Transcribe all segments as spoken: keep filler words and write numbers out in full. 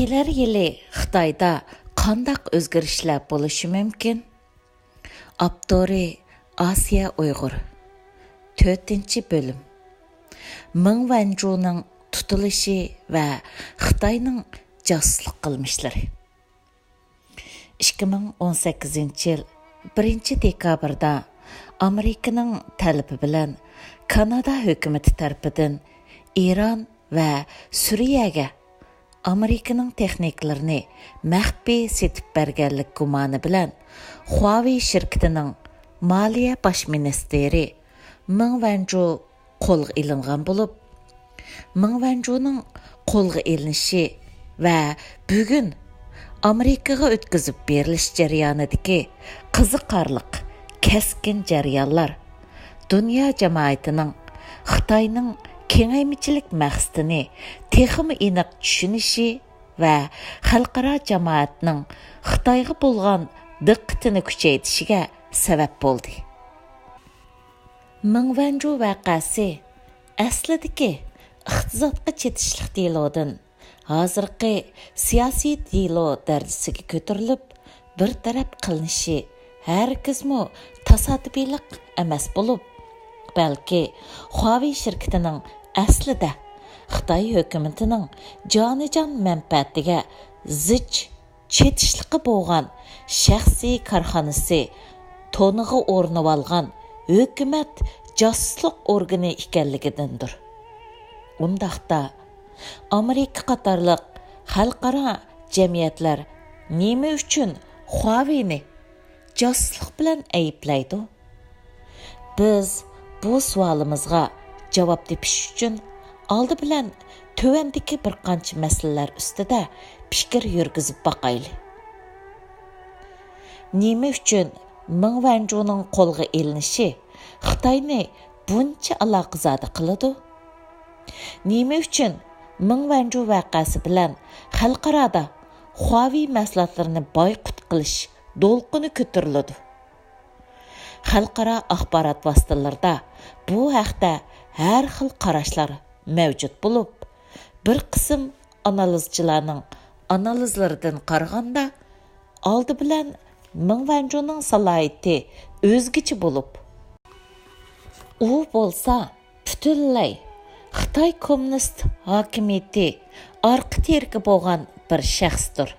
كېلەر يىلى خىتايدا قانداق ئۆزگىرىشلەر بولۇشى مۇمكىن؟ ئاپتورى: ئاسىيە ئۇيغۇر. تۆتىنچى بۆلۈم. مېڭ ۋەنجۇنىڭ تۇتۇلۇشى ۋە خىتاينىڭ جاسۇسلۇق قىلمىشلىرى. ئىككى مىڭ ئون سەككىزىنچى يىل بىرىنچى دېكابىردا ئامېرىكىنىڭ تەلىپى بىلەن كانادا ھۆكۈمىتى تەرىپىدىن ئىران ۋە سۈرىيەگە ئامېرىكىنىڭ تېخنىكىلىرىنى مەخپىي سېتىپ بەرگەنلىك گۇمانى بىلەن خۇاۋېي شىركىتىنىڭ مالىيە باش مىنىستىرى مېڭ ۋەنجۇ قولغا ئېلىنغان بولۇپ، مېڭ ۋەنجۇنىڭ قولغا ئېلىنىشى ۋە بۈگۈن ئامېرىكىغا ئۆتكۈزۈپ بېرىلىش جەريانىدىكى قىزىقارلىق، كەسكىن جەريانلار دۇنيا جامائىتىنىڭ خىتاينىڭ كېڭەيمىچىلىك مەقسىتىنى تېخىمۇ ئېنىق چۈشىنىشى ۋە خەلقئارا جامائەتنىڭ خىتايغا بولغان دىققىتىنى كۈچەيتىشىگە سەۋەب بولدى. مېڭ ۋەنجۇ ۋەقەسى ئەسلىدىكى ئىقتىسادقا چېتىشلىق دېلودىن ھازىرقى سىياسىي دېلو دەرىجىسىگە كۆتۈرۈلۈپ، بىر تەرەپ قىلىنىشى ھەرگىزمۇ تاسادىپىيلىق ئەمەس بولۇپ، بەلكى خۇاۋېي شىركىتىنىڭ ئەسلىدە خىتاي ھۆكۈمىتىنىڭ جانىجان مەنپەئەتىگە زىچ چېتىشلىقى بولغان شەخسىي كارخانىسى تونىغا ئورىنىۋالغان ھۆكۈمەت جاسۇسلۇق ئورگىنى ئىكەنلىكىدىندۇر. ئۇنداقتا، ئامېرىكا قاتارلىق خەلقئارا جەمئىيەتلەر نېمە ئۈچۈن خۇاۋېينى جاسۇسلۇق بىلەن ئەيىبلەيدۇ؟ بىز بۇ سوئالىمىزغا جاۋاب تېپىش ئۈچۈن ئالدى بىلەن تۆۋەندىكى بىر قانچە مەسىلىلەر ئۈستىدە پىكىر يۈرگۈزۈپ باقايلى. نېمە ئۈچۈن مېڭ ۋەنجۇنىڭ قولغا ئېلىنىشى خىتاينى بۇنچە ئالاقىزادە قىلىدۇ؟ نېمە ئۈچۈن مېڭ ۋەنجۇ ۋەقەسى بىلەن خەلقئارادا خۇاۋېي مەھسۇلاتلىرىنى بايقۇت قىلىش دولقۇنى كۆتۈرۈلىدۇ؟ خەلقئارا ئاخبارات ۋاسىتىلىرىدا بۇ ھەقتە ھەر خىل قاراشلار مەۋجۇت بولۇپ، بىر قىسىم ئانالىزچىلارنىڭ ئانالىزلىرىدىن قارىغاندا، ئالدى بىلەن مېڭ ۋەنجۇنىڭ سالاھىيىتى ئۆزگىچە بولۇپ، ئۇ بولسا پۈتۈنلەي خىتاي كوممۇنىست ھاكىمىيىتى ئارقا تىرىكى بولغان بىر شەخستۇر.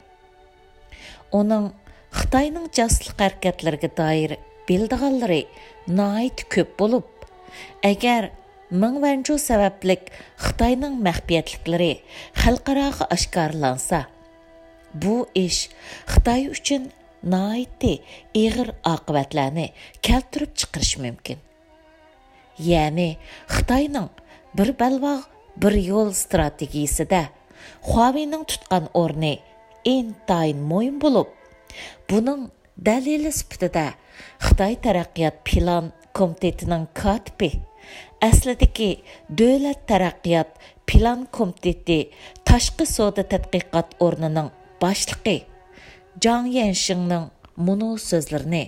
ئۇنىڭ خىتاينىڭ جاسۇسلۇق ھەرىكەتلىرىگە دائىر بىلىدىغانلىرى ناھايىتى كۆپ بولۇپ، ئەگەر مېڭ ۋەنجۇ سەۋەبلىك خىتاينىڭ مەخپىيەتلىكلىرى خەلقئاراغا ئاشكارىلانسا، بۇ ئىش خىتاي ئۈچۈن ناھايىتى ئېغىر ئاقىۋەتلەرنى كەلتۈرۈپ چىقىرىشى مۇمكىن. يەنى خىتاينىڭ بىر بەلباغ، بىر يول ستراتېگىيىسىدە خۇاۋېينىڭ تۇتقان ئورنى ئىنتايىن مۇھىم بولۇپ، بۇنىڭ دەلىلى سۈپىتىدە خىتاي تەرەققىيات پىلان كومىتېتىنىڭ كاتىپى، ئەسلىدىكى دۆلەت تەرەققىيات پىلان كومىتېتى تاشقى سودا تەتقىقات ئورنىنىڭ باشلىقى جاڭ يەنشىڭنىڭ مۇنۇ سۆزلىرىنى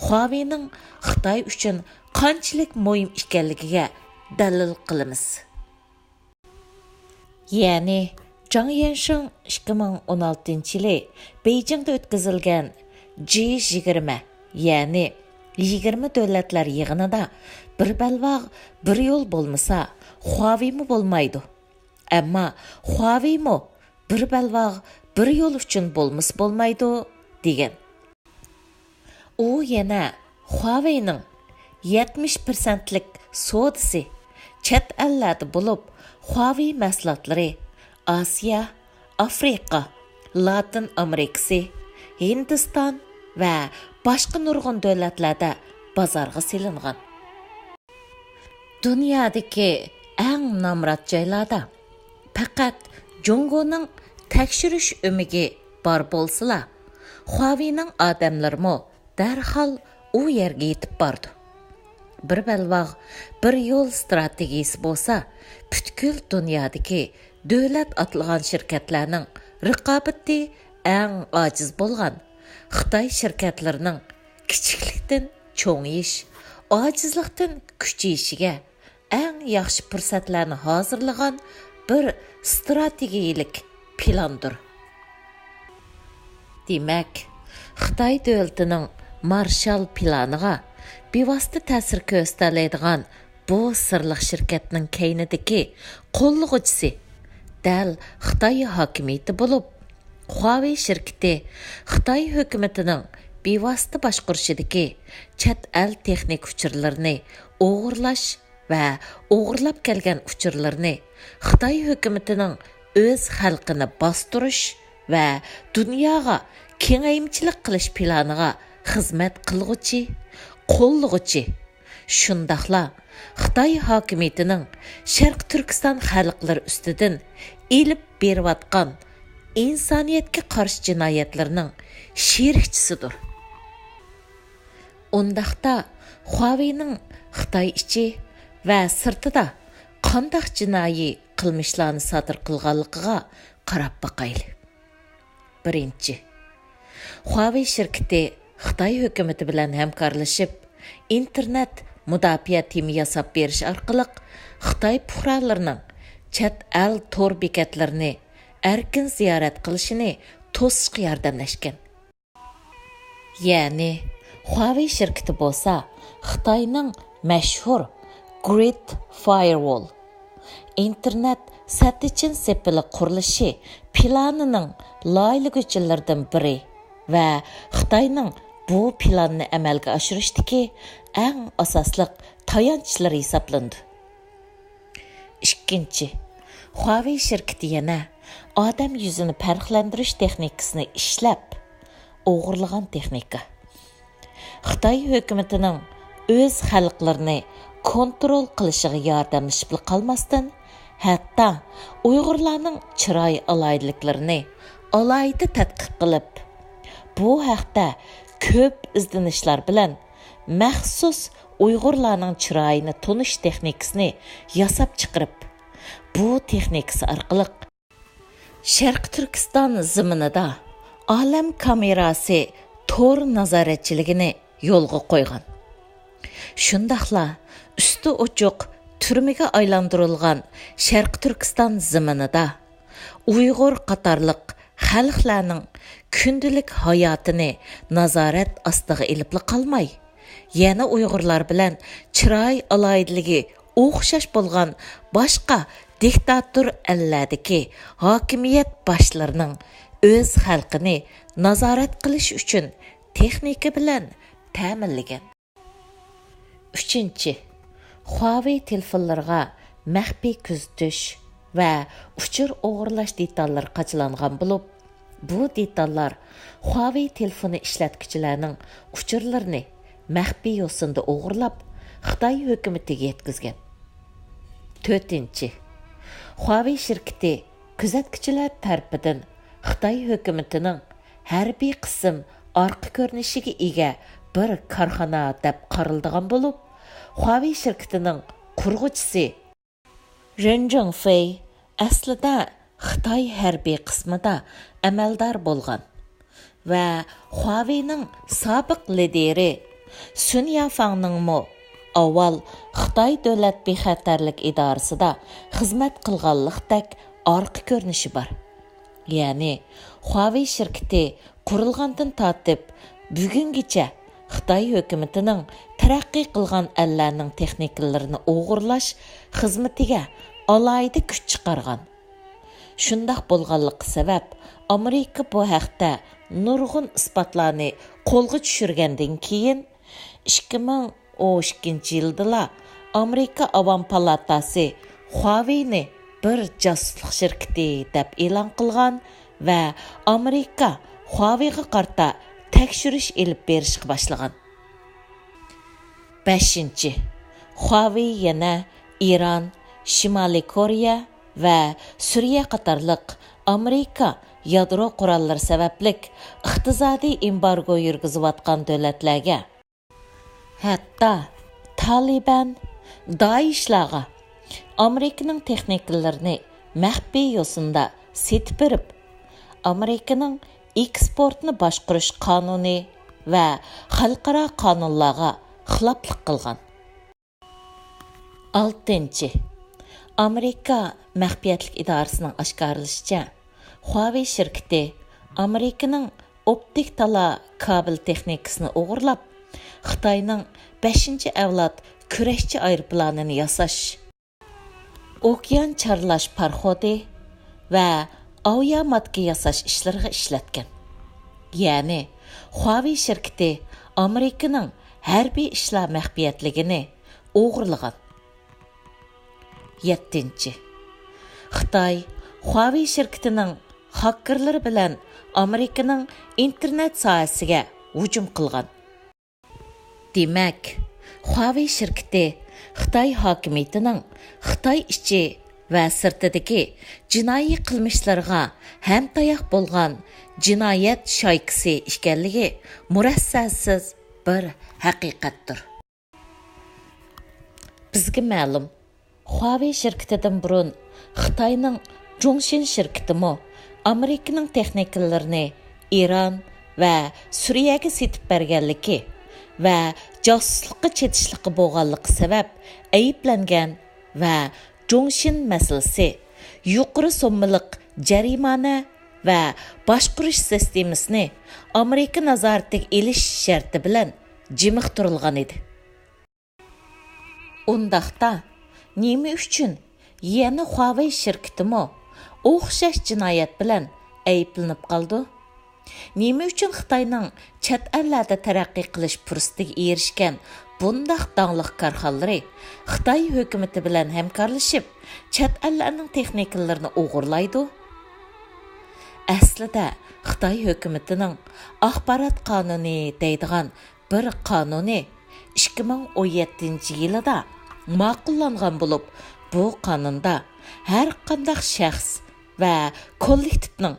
خۇاۋېينىڭ خىتاي ئۈچۈن قانچىلىك مۇھىم ئىكەنلىكىگە دەلىل قىلىمىز. يەنى، جاڭ يەنشىڭ ئىككى مىڭ ئون ئالتىنچى يىلى بېيجىڭدا ئۆتكۈزۈلگەن جى يىگىرمە، يەنى يىگىرمە دۆلەتلەر يىغىنىدا بىر بەلباغ، بىر يول بولمىسا، خۇاۋېيمۇ بولمايدۇ. ئەمما خۇاۋېيمۇ بىر بەلباغ، بىر يول ئۈچۈن بولمىسا بولمايدۇ، دېگەن. ئۇ يەنە خۇاۋېينىڭ يەتمىش پىرسەنتلىك سودىسى چەت ئەللەردە بولۇپ، خۇاۋېي مەھسۇلاتلىرى ئاسىيا، ئافرىقا، لاتىن ئامېرىكىسى، ھىندىستان ۋە باشقا نۇرغۇن دۆلەتلەردە بازارغا سېلىنغان. دۇنيادىكى ئەڭ نامرات جايلاردا پەقەت جۇڭگونىڭ تەكشۈرۈش ئۆمىكى بار بولسىلا، خۇاۋېينىڭ ئادەملىرىمۇ دەرھال ئۇ يەرگە يېتىپ بارىدۇ. بىر بەلباغ، بىر يول ستراتېگىيىسى بولسا، پۈتكۈل دۇنيادىكى دۆلەت ئاتالغان شىركەتلەرنىڭ رىقابىتى ئەڭ ئاجىز بولغان خىتاي شىركەتلىرىنىڭ كىچىكلىكتىن چوڭىيىش، ئاجىزلىقتىن كۈچىيىشىگە ئەڭ ياخشى پۇرسەتلەرنى ھازىرلىغان بىر ستراتېگىيەلىك پىلاندۇر. دېمەك، خىتاي دۆلىتىنىڭ مارشال پىلانىغا بىۋاسىتە تەسىر كۆرسىتەلەيدىغان بۇ سىرلىق شىركەتنىڭ كەينىدىكى قوللىغۇچىسى دەل خىتاي ھاكىمىيىتى بولۇپ، خۇاۋېي شىركىتى خىتاي ھۆكۈمىتىنىڭ بىۋاسىتە باشقۇرۇشىدىكى چەت ئەل تېخنىكا ئۇچۇرلىرىنى ئوغرىلاش ۋە ئوغرىلاپ كەلگەن ئۇچۇرلىرىنى خىتاي ھۆكۈمىتىنىڭ ئۆز خەلقىنى باستۇرۇش ۋە دۇنياغا كېڭەيمىچىلىك قىلىش پىلانىغا خىزمەت قىلغۇچى، قوللىغۇچى، شۇنداقلا خىتاي ھاكىمىيىتىنىڭ شەرقىي تۈركىستان خەلقلىرى ئۈستىدىن ئېلىپ بېرىۋاتقان ئىنسانىيەتكە قارشى جىنايەتلىرىنىڭ شېرىكچىسىدۇر. ئۇنداقتا، خۇاۋېينىڭ خىتاي ئىچى ۋە سىرتىدا قانداق جىنايى قىلمىشلارنى سادىر قىلغانلىقىغا قاراپ باقايلى. بىرىنچى، خۇاۋېي شىركىتى خىتاي ھۆكۈمىتى بىلەن ھەمكارلىشىپ، ئىنتېرنېت مۇداپىئە تېمى ياساپ بېرىش ئارقىلىق خىتاي پۇقرالىرىنىڭ چەت ئەل تور بېكەتلىرىنى ئەركىن زىيارەت قىلىشىنى توسۇشقا ياردەملەشكەن. يەنى، خۇاۋېي شىركىتى بولسا خىتاينىڭ مەشھۇر گرېت فايېروال، ئىنتېرنېت سەتتىچىن سېپىلى قۇرۇلۇشى پىلانىنىڭ لايىھىلىگۈچىلىرىدىن بىرى ۋە خىتاينىڭ بۇ پىلاننى ئەمەلگە ئاشۇرۇشتىكى ئەڭ ئاساسلىق تايانچلىرى ھېسابلىنىدۇ. ئىككىنچى، خۇاۋېي شىركىتى يەنە ئادەم يۈزىنى پەرقلەندۈرۈش تېخنىكىسىنى ئىشلەپ، ئوغرىلىغان تېخنىكا. خىتاي ھۆكۈمىتىنىڭ ئۆز خەلقلىرىنى كونترول قىلىشىغا ياردەملىشىپلا قالماستىن، ھەتتا ئۇيغۇرلارنىڭ چىراي ئالاھىدىلىكلىرىنى ئالاھىدە تەتقىق قىلىپ، بۇ ھەقتە كۆپ ئىزدىنىشلار بىلەن مەخسۇس ئۇيغۇرلارنىڭ چىرايىنى تونۇش تېخنىكىسىنى ياساپ چىقىرىپ، بۇ تېخنىكىسى ئارقىلىق شەرقىي تۈركىستان زېمىنىدا ئالەم كامېراسى تور نازارەتچىلىكىنى يولغا قويغان. شۇنداقلا ئۈستى ئوچۇق تۈرمىگە ئايلاندۇرۇلغان شەرقىي تۈركىستان زېمىنىدا ئۇيغۇر قاتارلىق خەلقلەرنىڭ كۈندىلىك ھاياتىنى نازارەت ئاستىغا ئېلىپلا قالماي، يەنە ئۇيغۇرلار بىلەن چىراي ئالاھىدىلىكى ئوخشاش بولغان باشقا دىكتاتور ئەللەردىكى ھاكىمىيەت باشلىرىنىڭ ئۆز خەلقىنى نازارەت قىلىش ئۈچۈن تېخنىكا بىلەن تەمىنلىگەن. ئۈچىنچى، خۇاۋېي تېلېفونلىرىغا مەخپىي كۆزىتىش ۋە ئۇچۇر ئوغرىلاش دېتاللىرى قاچىلانغان بولۇپ، بۇ دېتاللار خۇاۋېي تېلېفونى ئىشلەتكۈچىلەرنىڭ ئۇچۇرلىرىنى مەخپىي يوسۇندا ئوغرىلاپ، خىتاي ھۆكۈمىتىگە يەتكۈزگەن. تۆتىنچى، خۇاۋېي شىركىتى كۆزەتكۈچىلەر تەرىپىدىن خىتاي ھۆكۈمىتىنىڭ ھەربىي قىسىم ئارقا كۆرۈنۈشىگە ئىگە بىر كارخانا دەپ قارىلىدىغان بولۇپ، خۇاۋېي شىركىتىنىڭ قۇرغۇچىسى رېن جىڭفېي ئەسلىدە خىتاي ھەربىي قىسمىدا ئەمەلدار بولغان ۋە خۇاۋېينىڭ سابىق لىدىرى سۈن يافاڭنىڭمۇ ئاۋۋال خىتاي دۆلەت بىخەتەرلىك ئىدارىسىدا خىزمەت قىلغانلىقتەك ئارقا كۆرۈنۈشى بار. يەنى، خۇاۋېي شىركىتى قۇرۇلغاندىن تارتىپ بۈگۈنگىچە خىتاي ھۆكۈمىتىنىڭ تەرەققىي قىلغان ئەللەرنىڭ تېخنىكىلىرىنى ئوغرىلاش خىزمىتىگە ئالاھىدە كۈچ چىقارغان. شۇنداق بولغانلىقى سەۋەب، ئامېرىكا بۇ ھەقتە نۇرغۇن ئىسپاتلارنى قولغا چۈشۈرگەندىن كېيىن، ئىككى مىڭ ئون ئىككىنچى يىلدىلا ئامېرىكا ئاۋام پالاتاسى خۇاۋېينى بىر جاسۇسلۇق شىركىتى دەپ ئېلان قىلغان ۋە ئامېرىكا خۇاۋېيغا قارىتا تەكشۈرۈش ئېلىپ بېرىشقا باشلىغان. بەشىنچى، خۇاۋېي يەنە ئىران، شىمالىي كورېيە ۋە سۈرىيە قاتارلىق ئامېرىكا يادرو قوراللىرى سەۋەبلىك ئىقتىسادىي ئېمبارگو يۈرگۈزۈۋاتقان دۆلەتلەرگە، ھەتتا تالىبان، دائىشلارغا ئامېرىكىنىڭ تېخنىكىلىرىنى مەخپىي يوسۇندا سېتىپ بېرىپ، ئامېرىكىنىڭ ئېكسپورتنى باشقۇرۇش قانۇنى ۋە خەلقئارا قانۇنلارغا خىلاپلىق قىلغان. ئالتىنچى، ئامېرىكا مەخپىيەتلىك ئىدارىسىنىڭ ئاشكارىلىشىچە، خۇاۋېي شىركىتى ئامېرىكىنىڭ ئوپتىك تالا كابېل تېخنىكىسىنى ئوغرىلاپ، خىتاينىڭ بەشىنچى ئەۋلاد كۈرەشچى ئايروپىلانىنى ياساش، ئوكيان چارلاش پاراخوتى ۋە ئاۋىياماتكا ياساش ئىشلىرىغا ئىشلەتكەن. يەنى، خۇاۋېي شىركىتى ئامېرىكىنىڭ ھەربىي ئىشلار مەخپىيەتلىكىنى ئوغرىلىغان. يەتتىنچى، خىتاي خۇاۋېي شىركىتىنىڭ خاككېرلىرى بىلەن ئامېرىكىنىڭ ئىنتېرنېت ساھەسىگە ھۇجۇم قىلغان. دېمەك، خۇاۋېي شىركىتى خىتاي ھاكىمىيىتىنىڭ خىتاي ئىچى ۋە سىرتىدىكى جىنايى قىلمىشلىرىغا ھەمتاياق بولغان جىنايەت شايكىسى ئىكەنلىكى مۇرەسسەسىز بىر ھەقىقەتتۇر. بىزگە مەلۇم، خۇاۋېي شىركىتىدىن بۇرۇن خىتاينىڭ جۇڭشىن شىركىتىمۇ ئامېرىكىنىڭ تېخنىكلىرىنى ئىران ۋە سۈرىيەگە سېتىپ بەرگەنلىكى ۋە جاسۇسلۇققا چېتىشلىقى بولغانلىقى سەۋەب ئەيىبلەنگەن ۋە جۇڭشىن مەسىلىسى يۇقىرى سوممىلىق جەرىمانە ۋە باشقۇرۇش سىستېمىسىنى ئامېرىكا نازارىتىگە ئېلىش شەرتى بىلەن جىمىقتۇرۇلغان ئىدى. ئۇنداقتا، نېمە ئۈچۈن يەنە خۇاۋېي شىركىتىمۇ ئوخشاش جىنايەت بىلەن ئەيىبلىنىپ قالىدۇ؟ نېمە ئۈچۈن خىتاينىڭ چەت ئەللەردە تەرەققىي قىلىش پۇرسىتىگە ئېرىشكەن بۇنداق داڭلىق كارخانىلىرى خىتاي ھۆكۈمىتى بىلەن ھەمكارلىشىپ، چەت ئەللەرنىڭ تېخنىكىلىرىنى ئوغرىلايدۇ؟ ئەسلىدە، خىتاي ھۆكۈمىتىنىڭ ئاخبارات قانۇنى دەيدىغان بىر قانۇنى ئىككى مىڭ ئون يەتتىنچى يىلىدا ماقۇللانغان بولۇپ، بۇ قانۇندا ھەر قانداق شەخس ۋە كوللېكتىپنىڭ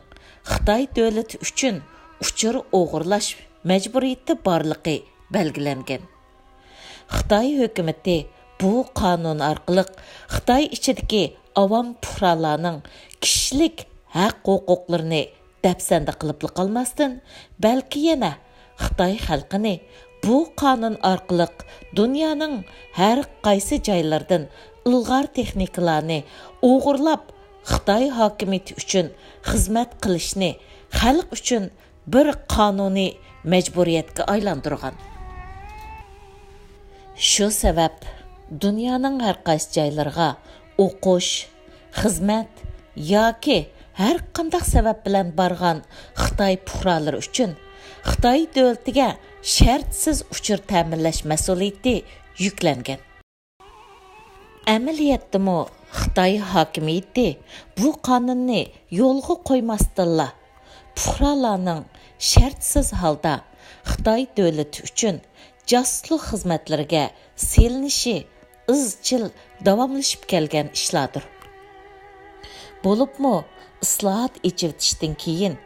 خىتاي دۆلىتى ئۈچۈن ئۇچۇر ئوغرىلاش مەجبۇرىيىتى بارلىقى بەلگىلەنگەن. خىتاي ھۆكۈمىتى بۇ قانۇن ئارقىلىق خىتاي ئىچىدىكى ئاۋام پۇقرالارنىڭ كىشىلىك ھەق-ھوقۇقلىرىنى دەپسەندە قىلىپلا قالماستىن، بەلكى يەنە خىتاي خەلقىنى بۇ قانۇن ئارقىلىق دۇنيانىڭ ھەر قايسى جايلىرىدىن ئىلغار تېخنىكىلارنى ئوغرىلاپ، خىتاي ھاكىمىيىتى ئۈچۈن خىزمەت قىلىشنى خەلق ئۈچۈن بىر قانۇنىي مەجبۇرىيەتكە ئايلاندۇرغان. شۇ سەۋەب دۇنيانىڭ ھەر قايسى جايلىرىغا ئوقۇش، خىزمەت ياكى ھەر قانداق سەۋەب بىلەن بارغان خىتاي پۇقرالىرى ئۈچۈن خىتاي دۆلىتىگە شەرتسىز ئۇچۇر تەمىنلەش مەسئۇلىيىتى يۈكلەنگەن. ئەمەلىيەتتىمۇ خىتاي ھاكىمىيىتى بۇ قانۇننى يولغا قويماستىنلا، پۇقرالارنىڭ شەرتسىز ھالدا خىتاي دۆلىتى ئۈچۈن جاسۇسلۇق خىزمەتلىرىگە سېلىنىشى ئىزچىل داۋاملىشىپ كەلگەن ئىشلاردۇر. بولۇپمۇ ئىسلاھات، ئېچىۋېتىشتىن كېيىن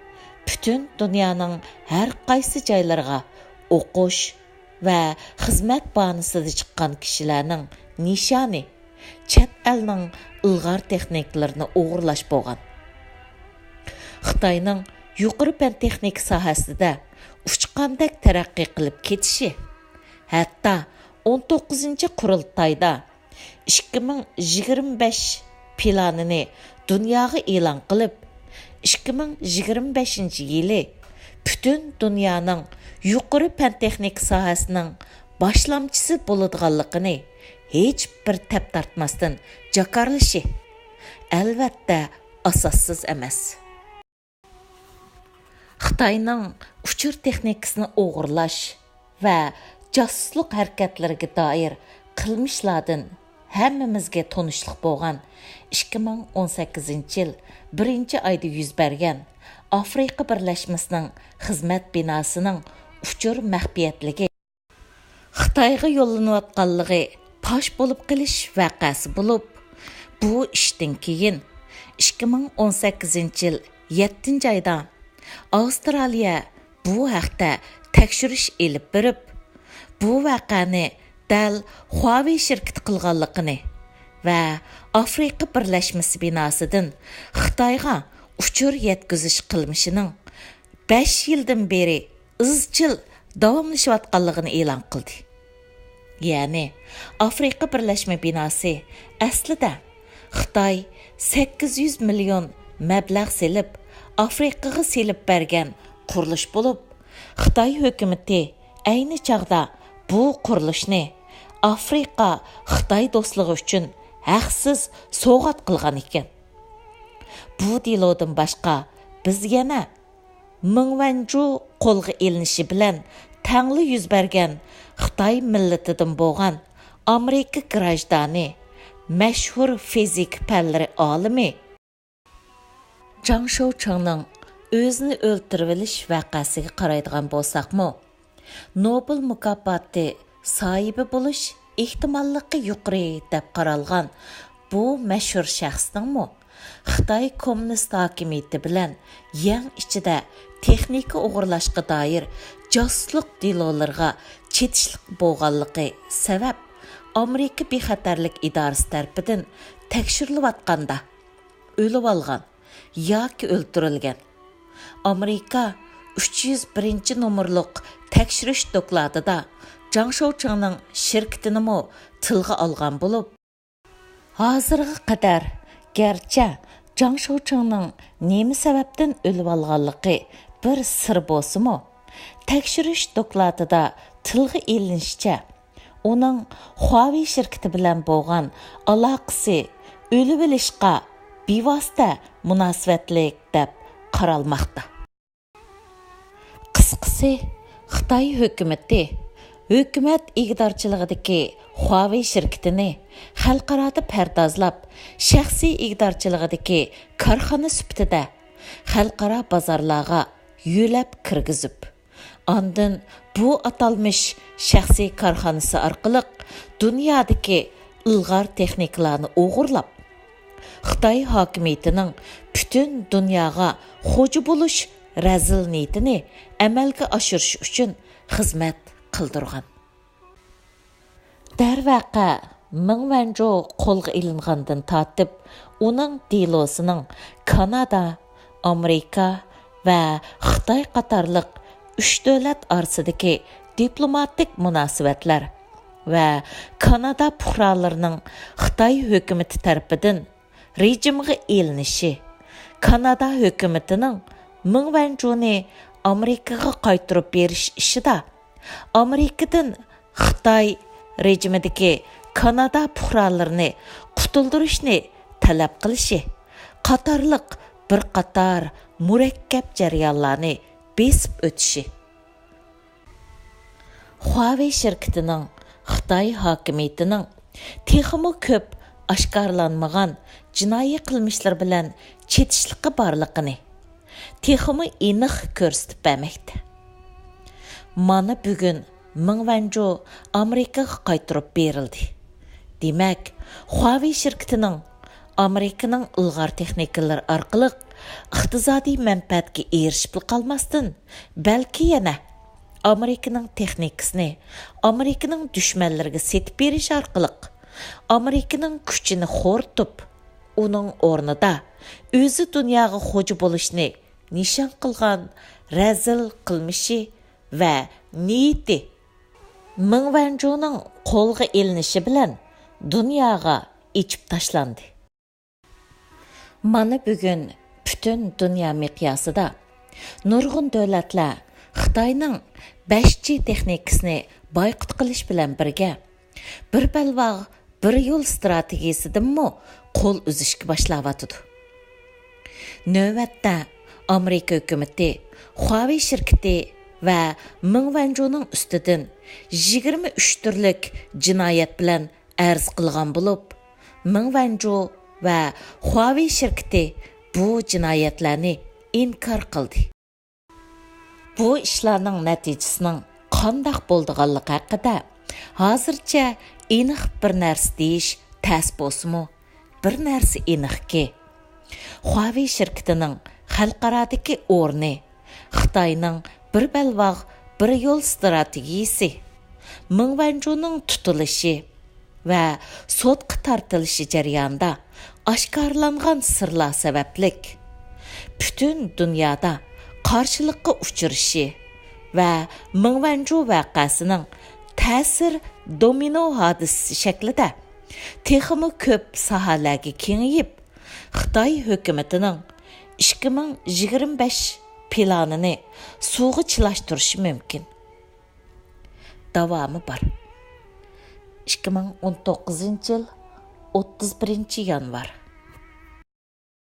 پۈتۈن دۇنيانىڭ ھەر قايسى جايلىرىغا ئوقۇش ۋە خىزمەت باھانىسىدا چىققان كىشىلەرنىڭ نىشانى چەت ئەلنىڭ ئىلغار تېخنىكىلىرىنى ئوغرىلاش بولغان. خىتاينىڭ يۇقىرى پەن تېخنىكا ساھەسىدە ئۇچقاندەك تەرەققىي قىلىپ كېتىشى، ھەتتا ئون توققۇزىنچى قۇرۇلتايدا ئىككى مىڭ يىگىرمە بەش پىلانىنى دۇنياغا ئېلان قىلىپ، ئىككى مىڭ يىگىرمە بەشىنچى يىلى پۈتۈن دۇنيانىڭ يۇقىرى پەن تېخنىكا ساھەسىنىڭ باشلامچىسى بولىدىغانلىقىنى ھېچبىر تەپ تارتماستىن جاكارلىشى، ئەلۋەتتە، ئاساسسىز ئەمەس. خىتاينىڭ ئۇچۇر تېخنىكىسىنى ئوغرىلاش ۋە جاسۇسلۇق ھەرىكەتلىرىگە دائىر قىلمىشلاردىن ھەممىمىزگە تونۇشلۇق بولغان ئىككى مىڭ ئون سەككىزىنچى يىل بىرىنچى ئايدا يۈز بەرگەن ئافرىقا بىرلەشمىسىنىڭ خىزمەت بىناسىنىڭ ئۇچۇر مەخپىيەتلىكى، خىتايغا يوللىنىۋاتقانلىقى پاش بولۇپ قېلىش ۋەقەسى بولۇپ، بۇ ئىشتىن كېيىن ئىككى مىڭ ئون سەككىزىنچى يىل يەتتىنچى ئايدا ئاۋسترالىيە بۇ ھەقتە تەكشۈرۈش ئېلىپ بېرىپ، بۇ ۋەقەنى دەل خۇاۋېي شىركىتى قىلغانلىقىنى ۋە ئافرىقا بىرلەشمىسى بىناسىدىن خىتايغا ئۇچۇر يەتكۈزۈش قىلمىشىنىڭ بەش يىلدىن بېرى ئىزچىل داۋاملىشىۋاتقانلىقىنى ئېلان قىلدى. يەنى، ئافرىقا بىرلەشمە بىناسى ئەسلىدە خىتاي سەككىز يۈز مىليون مەبلەغ سېلىپ، ئافرىقىغا سېلىپ بەرگەن قۇرۇلۇش بولۇپ، خىتاي ھۆكۈمىتى ئەينى چاغدا بۇ قۇرۇلۇشنى ئافرىقا خىتاي دوستلۇقى ئۈچۈن ھەقسىز سوۋغات قىلغان ئىكەن. بۇ دېلودىن باشقا، بىز يەنە مېڭ ۋەنجۇ قولغا ئېلىنىشى بىلەن تەڭلا يۈز بەرگەن خىتاي مىللىتىدىن بولغان ئامېرىكا گراژدانى، مەشھۇر فىزىكا پەنلىرى ئالىمى جاڭ شوچىڭنىڭ ئۆزىنى ئۆلتۈرۈۋېلىش ۋەقەسىگە قارايدىغان بولساقمۇ، نوبېل مۇكاپاتى ساھىبى بولۇش ئېھتىماللىقى يۇقىرى دەپ قارالغان بۇ مەشھۇر شەخسنىڭمۇ خىتاي كوممۇنىست ھاكىمىيىتى بىلەن يەڭ ئىچىدە تېخنىكا ئوغرىلاشقا دائىر جاسۇسلۇق دېلولىرىغا چېتىشلىق بولغانلىقى سەۋەب، ئامېرىكا بىخەتەرلىك ئىدارىسى تەرىپىدىن تەكشۈرۈلۈۋاتقاندا، ئۆلۈۋالغان ياكى ئۆلتۈرۈلگەن. ئامېرىكا ئۈچ يۈز بىرىنچى نومۇرلۇق تەكشۈرۈش دوكلاتىدا جاڭ شوچىڭنىڭ شىركىتىنىمۇ تىلغا ئالغان بولۇپ، ھازىرغا قەدەر گەرچە جاڭ شوچىڭنىڭ نېمە سەۋەبتىن ئۆلۈۋالغانلىقى بىر سىر بولسىمۇ، تەكشۈرۈش دوكلاتىدا تىلغا ئېلىنىشىچە، ئۇنىڭ خۇاۋېي شىركىتى بىلەن بولغان ئالاقىسى ئۆلۈۋېلىشقا بىۋاسىتە مۇناسىۋەتلىك دەپ قارالماقتا. قىسقىسى، خىتاي ھۆكۈمىتى ھۆكۈمەت ئىگىدارچىلىقىدىكى خۇاۋېي شىركىتىنى خەلقئارادا پەردازلاپ، شەخسىي ئىگىدارچىلىقىدىكى كارخانا سۈپىتىدە خەلقئارا بازارلارغا يۆلەپ كىرگۈزۈپ، ئاندىن بۇ ئاتالمىش شەخسىي كارخانىسى ئارقىلىق دۇنيادىكى ئىلغار تېخنىكىلارنى ئوغرىلاپ، خىتاي ھاكىمىيىتىنىڭ پۈتۈن دۇنياغا خوجا بولۇش رەزىل نىيىتىنى ئەمەلگە ئاشۇرۇش ئۈچۈن خىزمەت قىلدۇرغان. دەرۋەقە، مېڭ ۋەنجۇ قولغا ئېلىنغاندىن تارتىپ، ئۇنىڭ دېلوسىنىڭ كانادا، ئامېرىكا ۋە خىتاي قاتارلىق ئۈچ دۆلەت ئارىسىدىكى دىپلوماتىك مۇناسىۋەتلەر ۋە كانادا پۇقرالىرىنىڭ خىتاي ھۆكۈمىتى تەرىپىدىن رېجىمغا ئېلىنىشى، كانادا ھۆكۈمىتىنىڭ مېڭ ۋەنجۇنى ئامېرىكىغا قايتۇرۇپ بېرىش ئىشىدا ئامېرىكىدىن خىتاي رېجىمىدىكى كانادا پۇقرالىرىنى قۇتۇلدۇرۇشنى تەلەپ قىلىشى قاتارلىق بىر قاتار مۇرەككەپ جەريانلارنى بېسىپ ئۆتۈشى. خۇاۋېي شىركىتىنىڭ خىتاي ھاكىمىيىتىنىڭ تېخىمۇ كۆپ ئاشكارىلانمىغان جىنايى قىلمىشلىرى بىلەن چېتىشلىقى بارلىقىنى تېخىمۇ ئېنىق كۆرسىتىپ بەرمەكتە. مانا بۈگۈن مېڭ ۋەنجۇ ئامېرىكىغا قايتۇرۇپ بېرىلدى. دېمەك، خۇاۋېي شىركىتىنىڭ ئامېرىكىنىڭ ئىلغار تېخنىكىلىرى ئارقىلىق ئىقتىسادىي مەنپەئەتكە ئېرىشىپلا قالماستىن، بەلكى يەنە ئامېرىكىنىڭ تېخنىكىسىنى ئامېرىكىنىڭ دۈشمەنلىرىگە سېتىپ بېرىش ئارقىلىق ئامېرىكىنىڭ كۈچىنى خورىتىپ، ئۇنىڭ ئورنىدا ئۆزى دۇنياغا خوجا بولۇشنى نىشان قىلغان رەزىل قىلمىشى ۋە نىيىتى مېڭ ۋەنجۇنىڭ قولغا ئېلىنىشى بىلەن دۇنياغا ئېچىپ تاشلاندى. مانا بۈگۈن پۈتۈن دۇنيا مىقياسىدا نۇرغۇن دۆلەتلەر خىتاينىڭ بەش جى تېخنىكىسىنى بايقۇت قىلىش بىلەن بىرگە، بىر بەلباغ، بىر يول ئىستراتېگىيىسىدىنمۇ قول ئۈزۈشكە باشلاۋاتىدۇ. نۆۋەتتە، ئامېرىكا ھۆكۈمىتى خۇاۋېي شىركىتى ۋە مېڭ ۋەنجۇنىڭ ئۈستىدىن يىگىرمە ئۈچ تۈرلۈك جىنايەت بىلەن ئەرز قىلغان بولۇپ، مېڭ ۋەنجۇ ۋە خۇاۋېي شىركىتى بۇ جىنايەتلەرنى ئىنكار قىلدى. بۇ ئىشلارنىڭ نەتىجىسىنىڭ قانداق بولىدىغانلىقى ھەققىدە ھازىرچە ئېنىق بىر نەرسە دېيىش تەس بولسىمۇ، بىر نەرسە ئېنىقكى، خۇاۋېي شىركىتىنىڭ خەلقئارادىكى ئورنى، خىتاينىڭ بىر بەلباغ، بىر يول ئىستراتېگىيىسى، مېڭ ۋەنجۇنىڭ تۇتۇلۇشى ۋە سوتقا تارتىلىشى جەريانىدا ئاشكارىلانغان سىرلار سەۋەبلىك، پۈتۈن دۇنيادا قارشىلىققا ئۇچرىشى ۋە مېڭ ۋەنجۇ ۋەقەسىنىڭ تەسىر دومىنو ھادىسىسى شەكلىدە تېخىمۇ كۆپ ساھەلەرگە كېڭىيىپ، خىتاي ھۆكۈمىتىنىڭ ئىككى مىڭ يىگىرمە بەش پىلانىنى سۇغا چىلاشتۇرۇشى مۇمكىن. داۋامى بار. ئىككى مىڭ ئون توققۇزىنچى يىل، ئوتتۇز بىرىنچى يانۋار.